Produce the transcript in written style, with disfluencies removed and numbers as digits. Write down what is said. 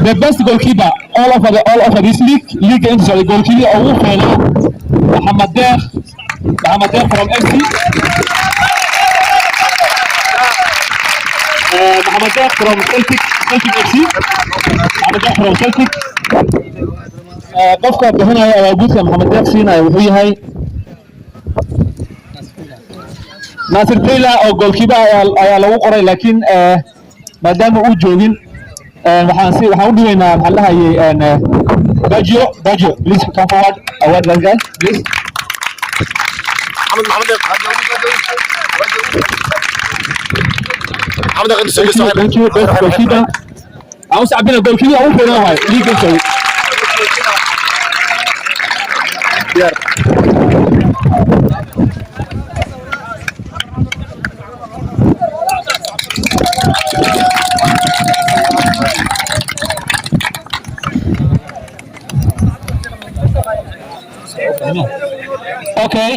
The best goalkeeper all over this league, league inta socday goalkeeper ugu fiicnaa, Maxamed Deeq, Maxamed Deeq from FC, Maxamed Deeq from Celtic, Celtic FC, Maxamed Deeq from Celtic. Qofka bixinaya abaalgudka Maxamed Deeq siinaya wuxuu yahay Naasir Taylor oo goalkeeper ayaa lagu qoray, laakiin maadaama uu joogin, waxaan u dhigaynaa, maxaa la dhahayay, Baggio. Baggio, please come forward, award that guy, please. محمد، محمد، محمد. Thank you, thank you. Best goalkeeper aan u sacbina, goalkeeper ugu fiican waay liiga joogay. Diyaar. Okay.